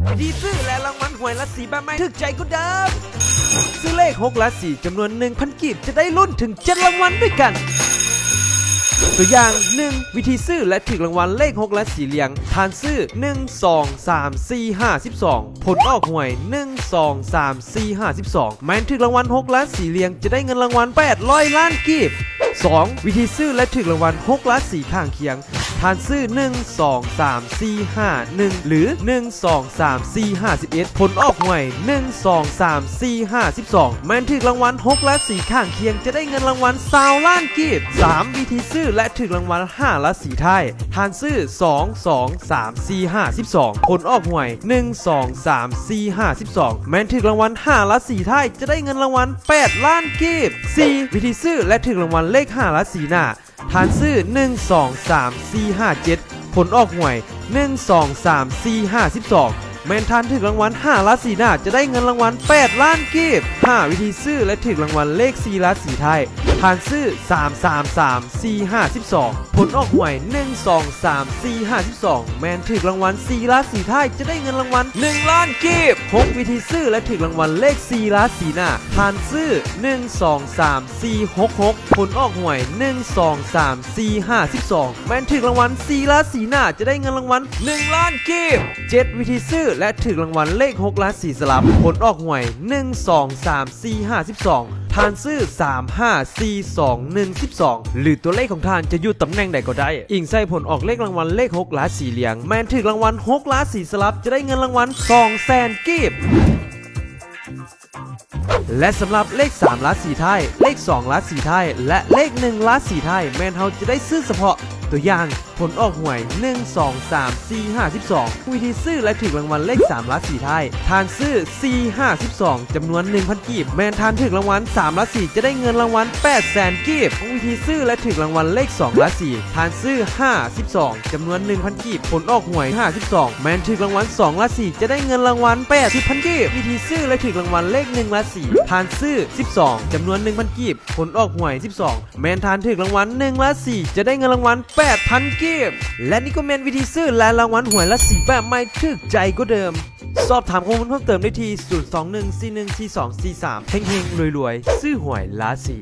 ວິທີຊື້ ແລະ ລາງວັນຫວຍລາສີແບບໃໝ່ຖືກໃຈກວ່າເດີມ. ຊື້ເລກຫົກລາສີຈຳນວນໜຶ່ງພັນກີບ ຈະໄດ້ລຸ້ນເຖິງເຈັດລາງວັນດ້ວຍກັນ. ຕົວຢ່າງ ໜຶ່ງ ວິທີຊື້ ແລະ ຖືກລາງວັນເລກຫົກລາສີລຽງ. ທ່ານຊື້ ໜຶ່ງ ສອງ ສາມ ສີ່ ຫ້າ ສິບສອງ ຜົນອອກຫວຍ ໜຶ່ງ ສອງ ສາມ ສີ່ ຫ້າ ສິບສອງ ແມ່ນຖືກລາງວັນຫົກລາສີລຽງ ຈະໄດ້ເງິນລາງວັນແປດຮ້ອຍລ້ານກີບ. ສອງ ວິທີຊື້ ແລະ ຖືກລາງວັນຫົກລາສີຂ້າງຄຽງ. ທ່ານຊື້ ໜຶ່ງ ສອງ ສາມ ສີ່ ຫ້າ ໜຶ່ງ ຫຼື ໜຶ່ງ ສອງ ສາມ ສີ່ ຫ້າ ສິບເອັດ ຜົນອອກຫວຍ ໜຶ່ງ ສອງ ສາມ ສີ່ ຫ້າ ສິບສອງ ແມ່ນຖືກລາງວັນຫົກລາສີຂ້າງຄຽງ ຈະໄດ້ເງິນລາງວັນຊາວລ້ານກີບ. ສາມ ວິທີຊື້ ແລະ ຖືກລາງວັນຫ້າລາສີທ້າຍ. ທ່ານຊື້ ສອງ ສອງ ສາມ ສີ່ ຫ້າ ສິບສອງ ຜົນອອກຫວຍ ໜຶ່ງ ສອງ ສາມ ສີ່ ຫ້າ ສິບສອງ ແມ່ນຖືກລາງວັນຫ້າລາສີທ້າຍ ຈະໄດ້ເງິນລາງວັນແປດລ້ານກີບ. ສີ່ ວິທີຊື້ ແລະ ຖືກລາງວັນເລກຫ້າລາສີໜ້າ. ທ່ານຊື້ ໜຶ່ງ ສອງ ສາມ ສີ່ ຫ້າ ເຈັດ ຜົນອອກຫວຍ ໜຶ່ງ ສອງ ສາມ ສີ່ ຫ້າ ສິບສອງ ແມ່ນທ່ານຖືກລາງວັນຫ້າລາສີໜ້າ ຈະໄດ້ເງິນລາງວັນແປດລ້ານກີບ. ຫ້າ ວິທີຊື້ ແລະ ຖືກລາງວັນເລກສີ່ລາສີທ້າຍ. ທ່ານຊື້ ສາມ ສາມ ສາມ ສີ່ ຫ້າ ສິບສອງ ຜົນອອກຫວຍ ໜຶ່ງ ສອງ ສາມ ສີ່ ຫ້າ ສິບສອງ ແມ່ນຖືກລາງວັນສີ່ລາສີທ້າຍ ຈະໄດ້ເງິນລາງວັນໜຶ່ງລ້ານກີບ. ຫົກ ວິທີຊື້ ແລະ ຖືກລາງວັນເລກສີ່ລາສີໜ້າ. ທ່ານຊື້ ໜຶ່ງ ສອງ ສາມ ສີ່ ຫົກ ຫົກ ຜົນອອກຫວຍ ໜຶ່ງ ສອງ ສາມ ສີ່ ຫ້າ ສິບສອງ ແມ່ນຖືກລາງວັນສີ່ລາສີໜ້າ ຈະໄດ້ເງິນລາງວັນໜຶ່ງລ້ານກີບ. ເຈັດ ວິທີຊື້ ແລະ ຖືກລາງວັນເລກຫົກລາສີສະຫຼັບ. ຜົນອອກຫວຍ ໜຶ່ງ ສອງ ສາມ ສີ່ ຫ້າ ສິບສອງ ທ່ານຊື້ ສາມ ຫ້າ ສີ່ ສອງ ໜຶ່ງ ສິບສອງ ຫຼື ຕົວເລກຂອງທ່ານຈະຢູ່ຕຳແໜ່ງໃດກໍໄດ້ ອີງໃສ່ຜົນອອກເລກລາງວັນເລກຫົກລາສີລຽງ. ແມ່ນຖືກລາງວັນຫົກລາສີສະຫຼັບ ຈະໄດ້ເງິນລາງວັນສອງແສນກີບ. ແລະ ສຳລັບເລກສາມລາສີທ້າຍ, ເລກສອງລາສີທ້າຍ ແລະ ເລກໜຶ່ງລາສີທ້າຍ ແມ່ນເຮົາຈະໄດ້ຊື້ສະເພາະ. ຕົວຢ່າງ, ຜົນອອກຫວຍ ໜຶ່ງ ສອງ ສາມ ສີ່ ຫ້າ ສິບສອງ ວິທີຊື້ ແລະ ຖືກລາງວັນເລກສາມລາສີທ້າຍ. ທ່ານຊື້ ສີ່ ຫ້າ ສິບສອງ ຈຳນວນໜຶ່ງພັນກີບ ແມ່ນທ່ານຖືກລາງວັນສາມລາສີ ຈະໄດ້ເງິນລາງວັນແປດແສນກີບ. ວິທີຊື້ ແລະ ຖືກລາງວັນເລກສອງລາສີ. ທ່ານຊື້ ຫ້າ ສິບສອງ ຈຳນວນໜຶ່ງພັນກີບ ຜົນອອກຫວຍ ຫ້າ ສິບສອງ ແມ່ນຖືກລາງວັນສອງລາສີ ຈະໄດ້ເງິນລາງວັນແປດສິບພັນກີບ. ວິທີຊື້ ແລະ ຖືກລາງວັນເລກໜຶ່ງລາສີ. ທ່ານຊື້ ສິບສອງ ຈຳນວນໜຶ່ງພັນກີບ ຜົນອອກຫວຍ ສິບສອງ ແມ່ນທ່ານຖືກລາງວັນໜຶ່ງລາສີ ຈະໄດ້ເງິນລາງວັນແປດພັນກີບ. ແລະ ນີ້ກໍແມ່ນວິທີຊື້ ແລະ ລາງວັນຫວຍລາສີແບບໃໝ່ຖືກໃຈກວ່າເດີມ. ສອບຖາມຂໍ້ມູນເພີ່ມເຕີມໄດ້ທີ່ ສູນສອງໜຶ່ງສີ່ໜຶ່ງສີ່ສອງສີ່ສາມ. ເຮັງໆ ລວຍໆ ຊື້ຫວຍລາສີ.